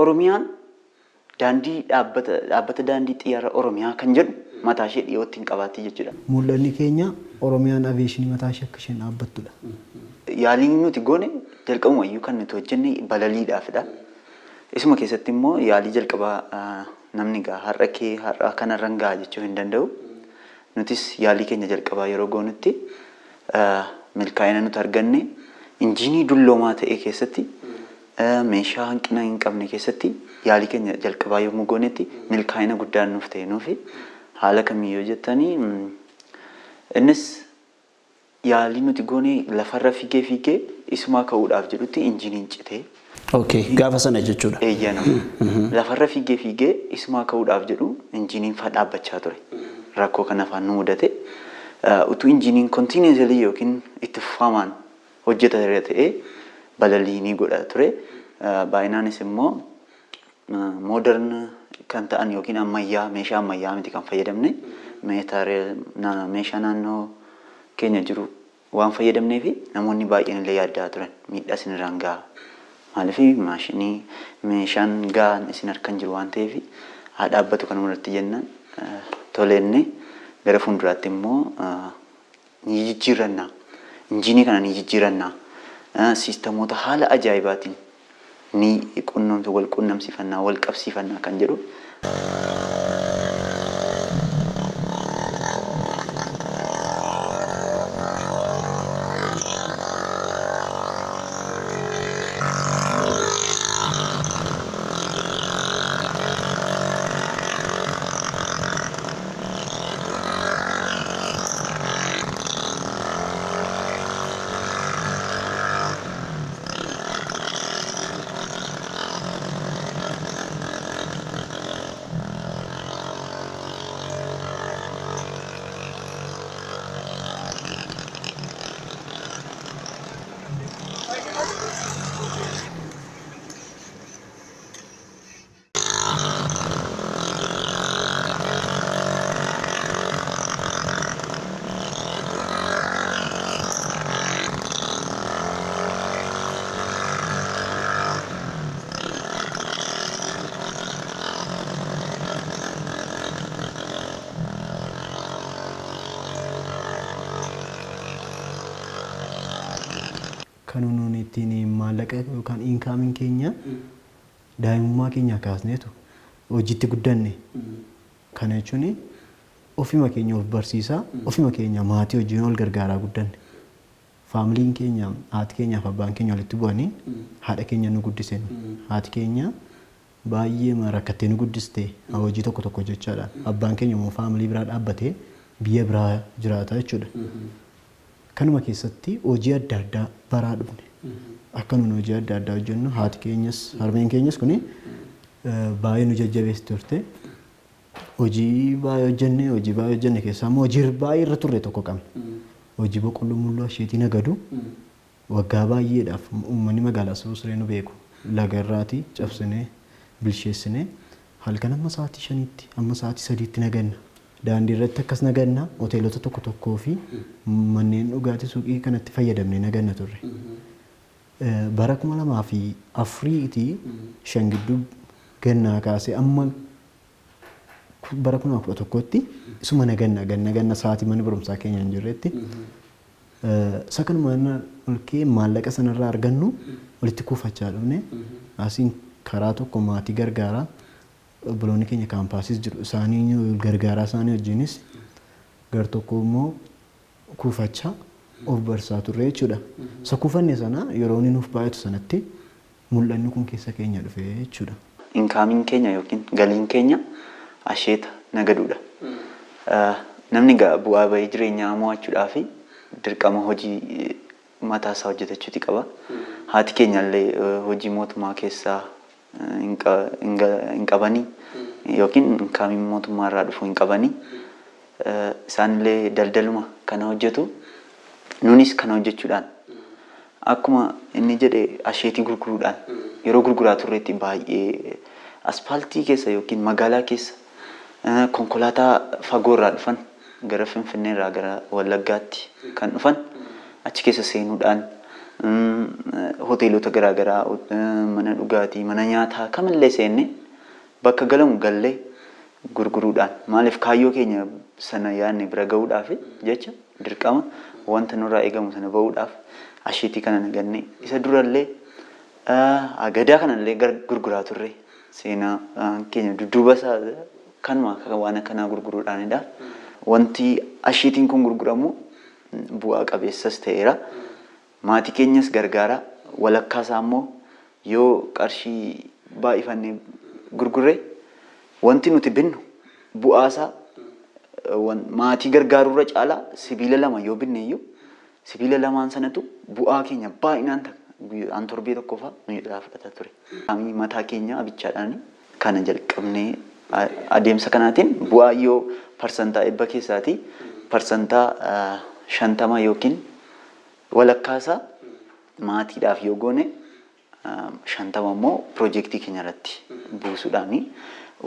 Oromiyaan daandii dhaabbata daandii xiyyaara Oromiyaa kan jedhu mataa ishee dhiyootti hin qabaatti jechuudha. Mul'anni keenya Oromiyaan aviyeeshinii mataa ishee akka isheen dhaabbattudha. Yaaliin nuti goone jalqabumayyuu kan nuti hojjenne balaliidhaafidha. Isuma keessatti immoo yaalii jalqabaa namni gaa har'a kee har'a kanarran ga'a jechuu hin danda'u. Nutis yaalii keenya jalqabaa yeroo goonutti milkaa'ina nuti arganne injiinii dulloomaa ta'e keessatti meeshaa hanqina hin qabne keessatti yaalii keenya jalqabaa yommuu goonetti milkaa'ina guddaan nuuf ta'e nuufi haala kamiyyuu jettanii innis yaalii nuti goone lafarra fiigee fiigee isumaa ka'uudhaaf jedhutti injiiniin citee. Okay, gaafa sana jechuudha. Eeyyana. Lafarra fiigee fiigee isumaa ka'uudhaaf jedhu injiiniin fa dhaabbachaa ture. Rakkoo kana afaan nu mudate. Utuu injiiniin continuously yookiin itti fufamaan hojjeta ta'ee balalii ni godha ture. Baay'inaanis immoo modern kan ta'an yookiin ammayyaa meeshaa ammayyaa miti kan fayyadamne meeshaa naannoo keenya jiru waan fayyadamnee fi namoonni baay'een illee yaaddaa turan miidhaa isinirraan ga'a. Maaliif maashinii meeshaan gahaan isin harkan jiru waan ta'eef haa dhaabbatu kanuma irratti jennaan toleenne gara fuulduraatti immoo ni jijjiirannaa. Injiinii kana ni jijjiirannaa. Siistamoota haala ajaa'ibaatiin ni qunnamtu wal qunnamsiifannaa wal qabsiifannaa kan jedhu. Kan nuuni ittiin maallaqa yookaan incomeiin keenya daa'imummaa keenya kaasneetu hojiitti guddanne. Kana jechuun ofima keenya of barsiisaa, ofima keenya maatii wajjin wal gargaaraa guddanne. Familyn keenya haati keenyaaf abbaan keenya walitti bu'anii haadha keenya nu guddise. Haati keenya baay'ee rakkattee nu guddiste hojii tokko tokko jechaadha. Abbaan keenya immoo family biraa dhaabbatee biyya biraa jiraata jechuudha. Kanuma keessatti hojii adda addaa baraa dhufne. Akka nuti hojii adda addaa hojjennu haati keenyas harmeen keenyas kuni baay'ee nu jajjabeessi turte. Hojii baay'ee hojjenne, hojii baay'ee hojjenne keessaa immoo hojii baay'ee irra turre tokko qabna. Hojii boqqolloo mulluu asheetii nagadu waggaa baay'eedhaaf uummanni magaalaa Sibuu Siree nu beeku. Laga irraatii cabsinee bilcheessinee halkan amma sa'aatii 5tti amma sa'aatii 3tti naganna. Daandii irratti akkas naganna, hoteelota tokko tokkoo fi manneen dhugaatii suuqii kanatti fayyadamnee naganna turre. Bara 2004tii 5 gidduu gannaa kaasee amma bara 2011tti isuma naganna ganna ganna sa'aatii mana barumsaa keenya hin jirretti. Isa kanuma ol ka'ee maallaqa sanarraa argannu walitti kuufachaa dhufne. Asiin karaa tokko maatii gargaaraa, obboloonni keenya kaampaasiis jiru isaanii gargaaraa, isaanii wajjinis gar tokko immoo kuufachaa of barsaa turre jechuudha. Isa kuufanne sana yeroo inni nuuf baay'atu sanatti mul'anni kun keessa keenya dhufe jechuudha. Incomeiin keenya yookiin galiin keenya asheeta nagaduudha. Namni egaa bu'aa bahii jireenyaa mo'achuudhaaf dirqama hojii mataa isaa hojjetachuuti qaba. Haati keenya illee hojii mootummaa keessaa hin qabanii yookiin incomeiin mootummaa irraa dhufu hin qabanii. Isaanillee daldaluma kana hojjetu. Nunis kana hojjechuudhaan akkuma inni jedhe asheetii gurguruudhaan yeroo gurguraa turreetti baay'ee aspaaltii keessa yookiin magaalaa keessa konkolaataa fagoo irraa dhufan gara Finfinnee irraa gara Wallaggaatti kan dhufan achi keessa seenuudhaan Hoteelota garaagaraa, mana dhugaatii, mana nyaataa kamillee seenne bakka galamu gallee gurguruudhaan, maaliif kaayyoo keenya sana yaadne bira gahuudhaaf jecha dirqama wanta nurraa eegamu sana bahuudhaaf asheetii kana naganne. Isa durallee agadaa kanallee gurguraa turre. Seenaa keenya dudduuba isaa kanuma waan akkanaa gurguruudhaanidha. Wanti asheetiin kun gurguramu bu'aa qabeessas ta'eera. Maatii keenyas gargaara. Walakkaa isaa immoo yoo qarshii baay'ifannee gurgurre, wanti nuti binnu bu'aasaa maatii gargaaruurra caalaa sibiila lama yoo binne iyyuu, sibiila lamaan sanatu bu'aa keenya baay'inaan an torbee tokko fa'aa nu irraa fudhata ture. Mataa keenya abichaadhaan kana jalqabnee adeemsa kanaatiin bu'aa yoo 100% keessaatii 50% yookiin walakkaasaa maatiidhaaf yoo goone, 50 immoo piroojeektii keenya irratti buusuudhaani,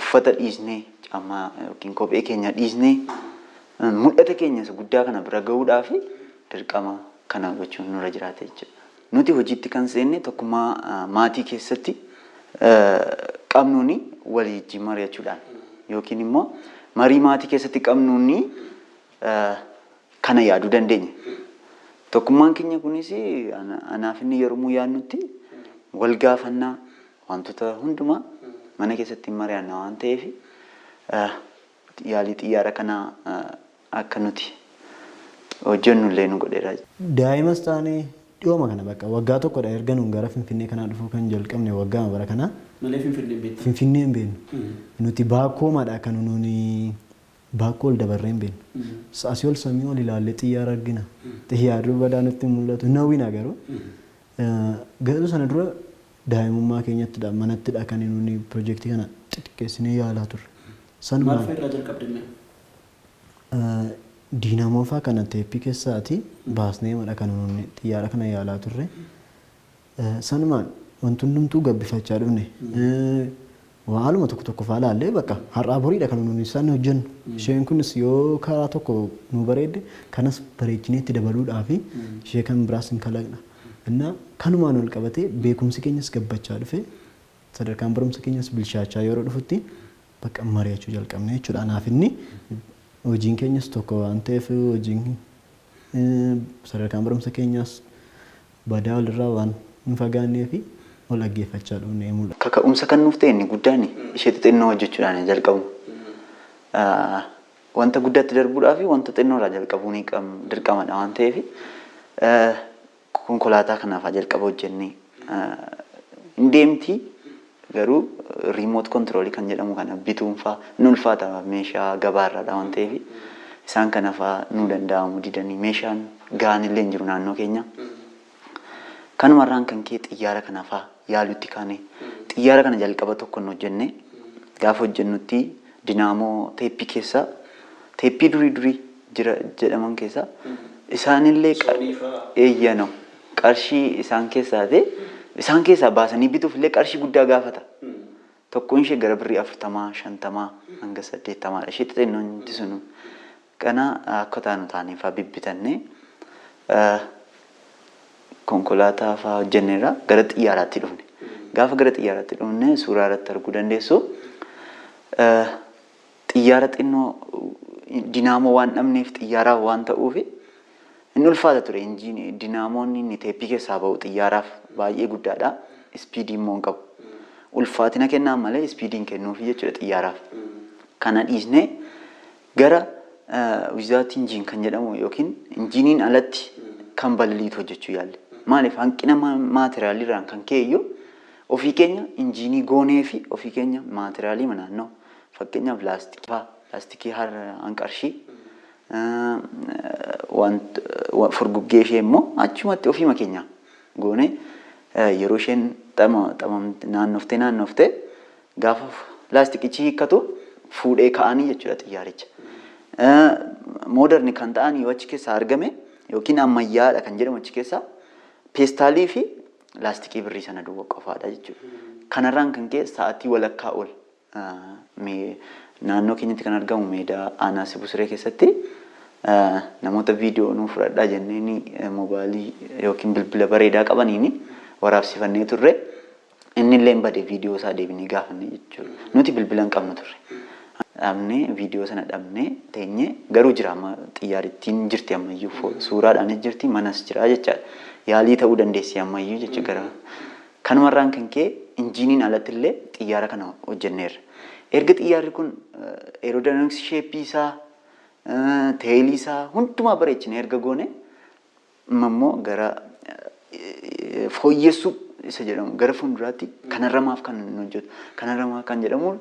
uffata dhiisnee, caammaa yookiin kophee keenya dhiisnee, mul'ata keenya isa guddaa kana bira gahuudhaaf dirqama kana gochuun nurra jiraata jechuudha. Nuti hojiitti kan seenne tokkummaa maatii keessatti qabnuuni walii wajjin mari'achuudhaan yookiin immoo marii maatii keessatti qabnuuni kana yaaduu dandeenya. Tokkummaan keenya kunis anaaf inni yommuu yaadnutti wal gaafannaa, wantoota hundumaa mana keessatti mari'anna waan ta'eef, yaalii xiyyaara kanaa akka nuti hojjennu illee nu godheera. Daa'imas taanee dhiyooma kana bakka waggaa tokkodha erga nuun gara Finfinnee kanaa dhufuu kan jalqabne, waggaa bara kanaa. Malee Finfinnee beektu. Finfinnee hin beeknu. Nuti baakkoomadha kan nuuni baakkoo ol dabarree hin beeknu. Asii ol samii ol ilaallee xiyyaara argina. Xiyyaarri badaa nutti hin mul'atu. Hin hawwina garuu. Garuu sana dura daa'imummaa keenyattidha, manattidha kan nuuni piroojeektii kana xixiqqeessinee yaalaa turre. Sanumaan. Maal fa'a irraa jalqabde? Diinamoo fa'aa kana teeppii keessaati baasnee madha kan nuuni xiyyaara kana yaalaa turre. Sanumaan wanti hundumtuu gabbifachaa dhufne. Haaluma tokko tokko fa'aa ilaallee bakka har'aa boriidha kan nuuni isaan hojjennu. Isheen kunis yoo karaa tokko nu bareedde, kanas bareechinee itti dabaluudhaa fi ishee kan biraas hin kalaqna. Innaa kanumaan ol qabatee beekumsi keenyas gabbachaa dhufe, sadarkaan barumsa keenyas bilchaachaa yeroo dhufutti bakka mari'achuu jalqabne jechuudha. Anaaf inni hojiin keenyas tokko waan ta'eef, hojiin sadarkaan barumsa keenyas badaa walirraa waan hin fagaannee fi ol dhaggeeffachaa dhufnee mul'ata. Kaka'umsa kan nuuf ta'e inni guddaan ishee xixinnoo hojjechuudhaan jalqabu. Wanta guddaatti darbuudhaa fi wanta xinnoorraa jalqabuun dirqamadha waan ta'eef, konkolaataa kanaaf jalqaba hojjennee hin deemti, garuu remote control kan jedhamu kana bituun faa ni ulfaata, meeshaa gabaarraadha waan ta'eef isaan kana faa nu danda'amu didanii, meeshaan gahaan illee hin jiru naannoo keenya. Kanumarraan kan ka'e xiyyaara kana faa yaalutti kaane. Xiyyaara kana jalqaba tokko hin hojjenne. Gaafa hojjennutti dinaamoo teeppii keessaa, teeppii durii durii jira jedhaman keessaa isaanillee eeyyano qarshii isaan keessaa ta'e isaan keessaa baasanii bituuf illee qarshii guddaa gaafata. Tokkoon ishee gara birrii 40, 50 hanga 80dha. Ishee xixinnoon sunu. Kana akka taanu taanee fa'aa bibbitannee konkolaataa fa'aa hojjenneerra gara xiyyaaraatti dhufne. Gaafa gara xiyyaaraatti dhufne suuraa irratti arguu dandeessu. Xiyyaara xinnoo dinaamoo waan dhabneef xiyyaaraaf waan ta'uuf inni ulfaata ture. Dinaamoon inni teeppii keessaa ba'u xiyyaaraaf baay'ee guddaadha. Ispiidii immoo hin qabu. Ulfaatina kennaan malee ispiidiin kennuufi jechuudha xiyyaaraaf. Kana dhiisnee gara without engine kan jedhamu yookiin injiiniin alatti kan balaliitu hojjechuu yaalle. Maaliif? Hanqina maateriyaaliirraan kan ka'e iyyuu ofii keenya injiinii goonee fi ofii keenya maateriyaalii naannoo, fakkeenyaaf laastikii fa'aa, laastikii hanqarshii, furguggee ishee immoo achumatti ofiima keenya goone, yeroo isheen naannoftee naannoftee gaafa laastikichi hiikkatu fuudhee ka'anii jechuudha xiyyaaricha. Modern kan ta'an yoo achi keessaa argame yookiin ammayyaadha kan jedhamu achi keessaa peestaalii fi laastikii birrii sana duwwaa qofaadha jechuudha. Kanarraan kan ka'e sa'aatii walakkaa ol naannoo keenyatti kan argamu meedaa aanaa Sibusiree keessatti Namoota viidiyoo nuu fudhadhaa jenneen mobaayilii yookiin bilbila bareedaa qabaniin waraabsifannee turre. Inni illee hin bade, viidiyoo isaa deebinee gaafanne jechuudha. Nuti bilbila hin qabnu turre. Dhabnee, viidiyoo sana dhabnee teenyee, garuu jira, amma xiyyaarrittiin jirti ammayyuu, suuraadhaanis jirti, manas jira jechaadha. Yaalii ta'uu dandeessi ammayyuu jechuudha gara. Kanumarraan kan ka'e injiiniin alatti illee xiyyaara kana hojjenneerra. Erga xiyyaarri kun aerodynamics shape isaa, tail isaa hundumaa bareechine erga goone, immoo gara fooyyessuu isa jedhamu gara fuulduraatti kanarra maaf kan nu hojjetu, kanarra maaf kan jedhamu,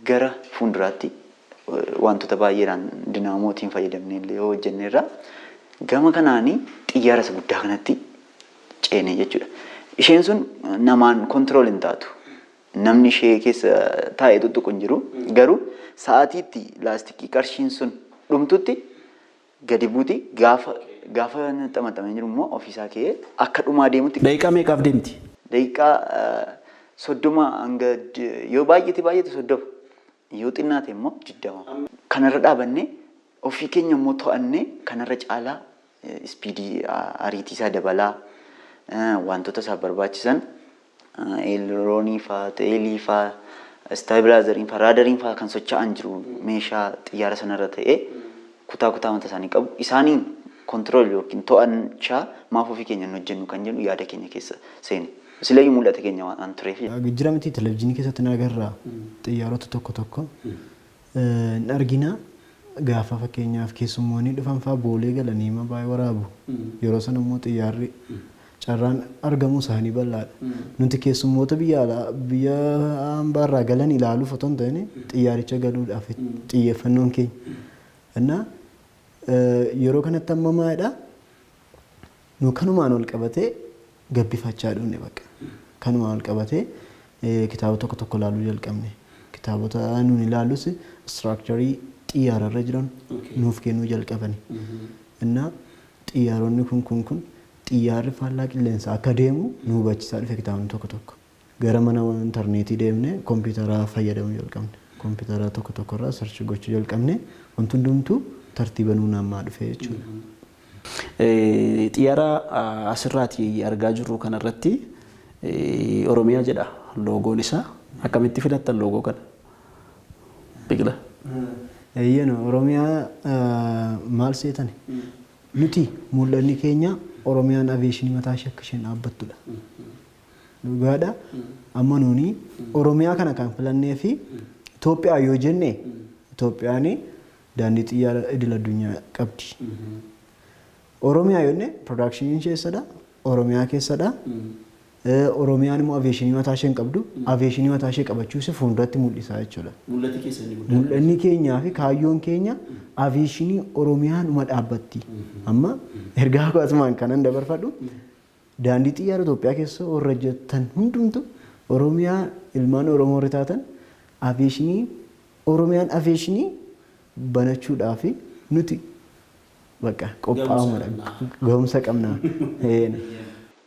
gara fuulduraatti wantoota baay'eedhaan dinaamootiin fayyadamnee illee yoo hojjenneerra, gama kanaanii xiyyaara isa guddaa kanatti ceene jechuudha. Isheen sun namaan control hin taatu. Namni ishee keessa taa'ee tuttuqu hin jiru. Garuu sa'aatiitti laastikii qarshiin sun dhumtutti gadi buuti, gaafa xamaxamee jiru immoo ofiisaa ka'ee akka dhumaa deemutti. Daqiiqaa meeqaaf deemti? Daqiiqaa 30 hanga, yoo baay'ate baay'ate 30, yoo xinnaate immoo 20. Kanarra dhaabannee ofii keenya immoo to'annee kanarra caalaa speed, ariitii isaa dabalaa, wantoota isaaf barbaachisan aileron fa'aa, tail fa'aa, stabilizeriin fa'aa, radariin fa'aa kan socho'an jiru, meeshaa xiyyaara sanarra ta'ee kutaa kutaa mataa isaanii qabu. Isaaniin control yookiin to'achaa maaf ofii keenya hin hojjennu kan jedhu yaada keenya keessa seene. Silayyuu mul'ata keenya waan tureef. Jira miti, televizyiinii keessatti ni agarra, xiyyaarota tokko tokko hin argina. Gaafa fakkeenyaaf keessummoonni dhufan fa'aa Boolee galanii ma baay'ee waraabu. Yeroo sana immoo xiyyaarri carraan argamuu isaanii bal'aadha. Nuti keessummoota biyya alaa, biyya hambaarraa galan ilaaluuf otoo hin ta'in xiyyaaricha galuudhaaf xiyyeeffannoon keenya. Innaa yeroo kanatti amma maalidha? Nu kanumaan ol qabatee gabbifachaa dhufne bakka. Kanumaan ol qabatee kitaaba tokko tokko ilaaluu jalqabne. Kitaabota nuun ilaallus structure xiyyaararra jiran nuuf kennuu jalqabani. Innaa xiyyaaronni kun xiyyaarri faallaa qilleensaa akka deemu nu hubachiisaa dhufe kitaabni tokko tokko. Gara mana intarneetii deemnee kompiitara fayyadamuu jalqabne. Kompiitara tokko tokkorraa search gochuu jalqabne, wanti hundumtuu tartiiba nuun ammaa dhufe jechuudha. Xiyyaara asirraati argaa jirru kanarratti Oromiyaa jedha loogoon isaa. Akkamitti filattan loogoo kana? Biqila. Eeyyeen, Oromiyaa maal seetani? Nuti mul'anni keenya Oromiyaan aviation mataa ishee akka isheen dhaabbattudha. Dhugaadha. Amma nuuni Oromiyaa kana kan filannee fi Itoophiyaa yoo jenne, Itoophiyaan daandii xiyyaara idil addunyaa qabdi. Oromiyaa yoo jenne productioniin ishee eessadha? Oromiyaa keessadha. Oromiyaan immoo aviation mataa ishee hin qabdu. Aviation mataa ishee qabachuus fuulduratti mul'isa jechuudha. Mul'ati keessanii guddaa. Mul'anni keenyaa fi kaayyoon keenya aviation Oromiyaan dhuma dhaabbatti. Amma ergaa koo asumaan kanan dabarfadhu, daandii xiyyaara Itoophiyaa keessa warra hojjetan hundumtu, Oromiyaa, ilmaan Oromoo warri taatan, aviation Oromiyaan aviation banachuudhaaf nuti bakka qophaa'umadha. Gahumsa qabna.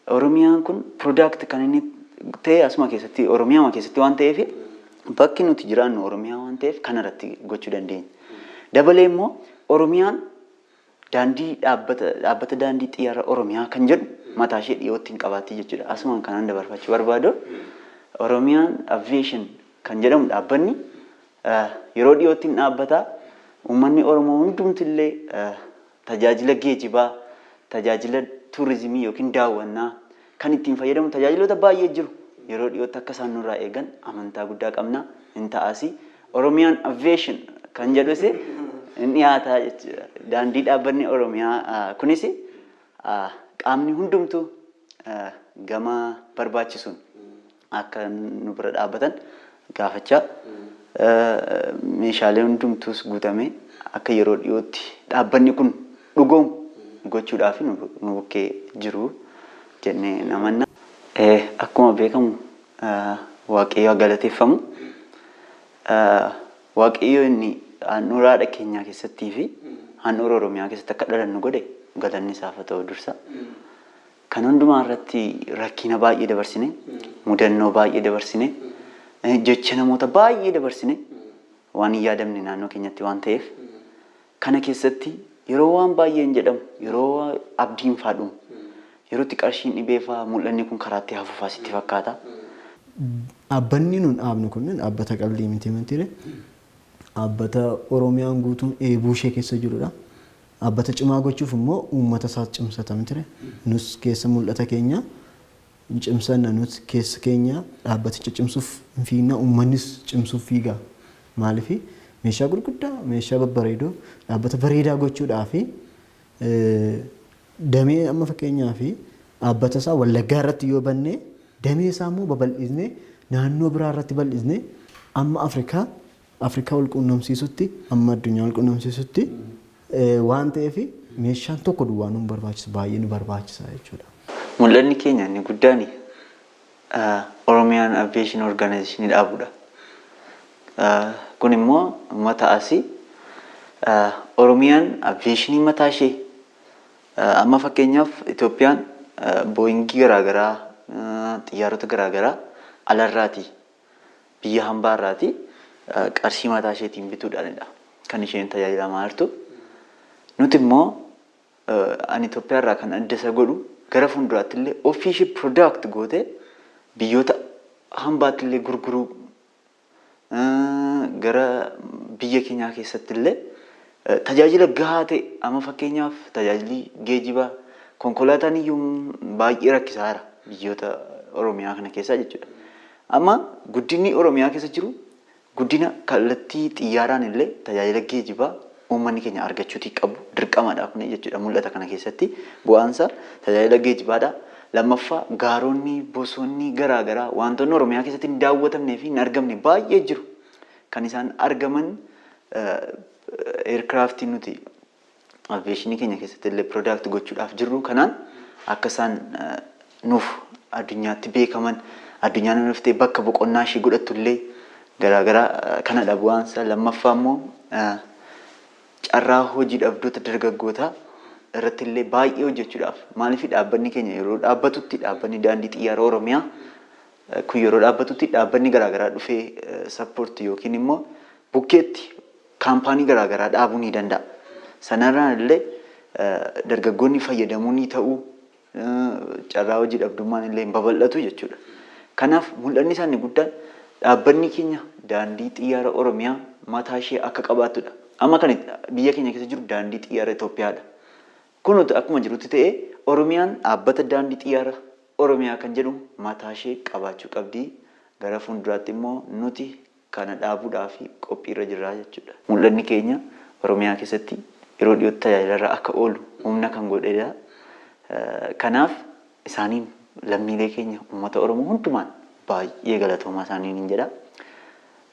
Oromiyaan kun product kan inni ta'e asuma keessatti, Oromiyaa keessatti waan ta'eef, bakki nuti jiraannu Oromiyaa waan ta'eef kanarratti gochuu dandeenya. Dabalee immoo Oromiyaan daandii dhaabbata daandii xiyyaara Oromiyaa kan jedhu mataa ishee dhiyootti hin qabaatti jechuudha. Asumaan kanaan dabarfachuu barbaadu, Oromiyaan aviation kan jedhamu dhaabbanni yeroo dhiyootti hin dhaabbata. Uummanni Oromoo hundumtillee tajaajila geejibaa, tajaajila tuurizimii yookiin daawwannaa kan ittiin fayyadamu tajaajiloota baay'ee jiru. Yeroo dhiyootti akka isaan nurraa eegan amantaa guddaa qabna. Hin ta'asi. Oromiyaan aviation kan jedhus hin dhiyaataa jechuudha. Daandii dhaabbanni Oromiyaa kunis qaamni hundumtuu gama barbaachisuun akka nu bira dhaabbatan gaafachaa, meeshaalee hundumtuus guutamee akka yeroo dhiyootti dhaabbanni kun dhugoomu gochuudhaaf nu bukkee jiru jennee namanna. Akkuma beekamu Waaqayyo haa galateeffamu. Waaqayyo inni handhuura haadha keenyaa keessattii fi handhuura Oromiyaa keessatti akka dhalannu godhe galanni isaaf haa ta'u dursa. Kan hundumaa irratti rakkina baay'ee dabarsine, mudannoo baay'ee dabarsine, jecha namoota baay'ee dabarsine, waan hin yaadamne naannoo keenyatti waan ta'eef kana keessatti Yeroo waan baay'een jedhamu, yeroo abdiin faa dhumu, yeroo itti qarshiin dhibee faa mul'anni kun karaatti hafuufaa sitti fakkaata. Dhaabbanni nun dhaabnu kun dhaabbata qalbii miti mitiire. Dhaabbata Oromiyaan guutuun eebuu ishee keessa jirudha. Dhaabbata cimaa gochuuf immoo uummata isaa cimsata mitire. Nus keessa mul'ata keenya hin cimsanna, nus keessa keenya dhaabbaticha cimsuuf hin fiigna, uummannis cimsuuf fiiga. Maaliif meeshaa gurguddaa, meeshaa babbareedoo, dhaabbata bareedaa gochuudhaaf damee amma fakkeenyaaf dhaabbata isaa Wallaggaa irratti yoo banne, damee isaa immoo babal'isnee naannoo biraa irratti bal'isnee amma Afrikaa wal quunnamsiisutti, amma addunyaa wal quunnamsiisutti waan ta'eef, meeshaan tokko duwwaa nu barbaachisu, baay'ee nu barbaachisa jechuudha. Mul'anni keenya inni guddaan Oromiyaan Aviation Organization dhaabuudha. Kun immoo mataa asii Oromiyaan aviationii mataa ishee, amma fakkeenyaaf Itoophiyaan Boeingii garaagaraa, xiyyaarota garaagaraa alarraati, biyya hambaarraati qarshii mataa isheetiin bituudhaanidha kan isheen tajaajilamaa jirtu. Nuti immoo ani Itoophiyaa irraa kan adda isa godhu, gara fuulduraatti illee ofii ishee product goote biyyoota hambaatti illee gurguruu, gara biyya keenyaa keessatti illee tajaajila gahaa ta'e, amma fakkeenyaaf tajaajilli geejjibaa konkolaataan iyyuu baay'ee rakkisaa jira biyyoota Oromiyaa kana keessaa jechuudha. Amma guddinni Oromiyaa keessa jiru guddina kallattii xiyyaaraan illee tajaajila geejjibaa uummanni keenya argachuutii qabu dirqamadha kun jechuudha. Mul'ata kana keessatti bu'aansa tajaajila geejjibaadha. Lammaffaa, gaaronni, bosonni garaagaraa, wantoonni Oromiyaa keessatti hin daawwatamnee fi hin argamne baay'ee jiru. Kan isaan argaman aircraftii nuti aviationii keenya keessatti illee product gochuudhaaf jirru kanaan akka isaan nuuf addunyaatti beekaman, addunyaan dhuftee bakka boqonnaa ishee godhattu illee garaagaraa kanadha bu'aansa. Lammaffaa immoo carraa hojii dhabdoota dargaggootaa irratti illee baay'ee hojjechuudhaaf. Maaliif, dhaabbanni keenya yeroo dhaabbatutti, dhaabbanni daandii xiyyaara Oromiyaa kun yeroo dhaabbatutti, dhaabbanni garaagaraa dhufee support yookiin immoo bukkeetti kaampaanii garaagaraa dhaabuu ni danda'a. Sanarraan illee dargaggoonni fayyadamuu ni ta'uu, carraa hojii dhabdummaan illee hin babal'atu jechuudha. Kanaaf mul'anni isaanii guddaan dhaabbanni keenya daandii xiyyaara Oromiyaa mataa ishee akka qabaattudha. Amma kan biyya keenya keessa jiru daandii xiyyaara Itoophiyaadha. Kun akkuma jirutti ta'ee, Oromiyaan dhaabbata daandii xiyyaara Oromiyaa kan jedhu mataa ishee qabaachuu qabdi. Gara fuulduraatti immoo nuti kana dhaabuudhaaf qophiirra jirra jechuudha. Mul'anni keenya Oromiyaa keessatti yeroo dhiyootti tajaajilarra akka oolu humna kan godhedha. Kanaaf isaaniin lammiilee keenya uummata Oromoo hundumaan baay'ee galatoomaa isaaniin hin jedha.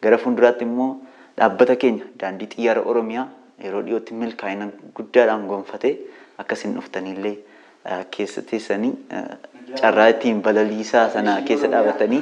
Gara fuulduraatti immoo dhaabbata keenya daandii xiyyaara Oromiyaa yeroo dhiyootti milkaa'ina guddaadhaan gonfatee akkasin dhuftaniillee keessa teessanii carraa ittiin balaliisaa sana keessa dhaabatanii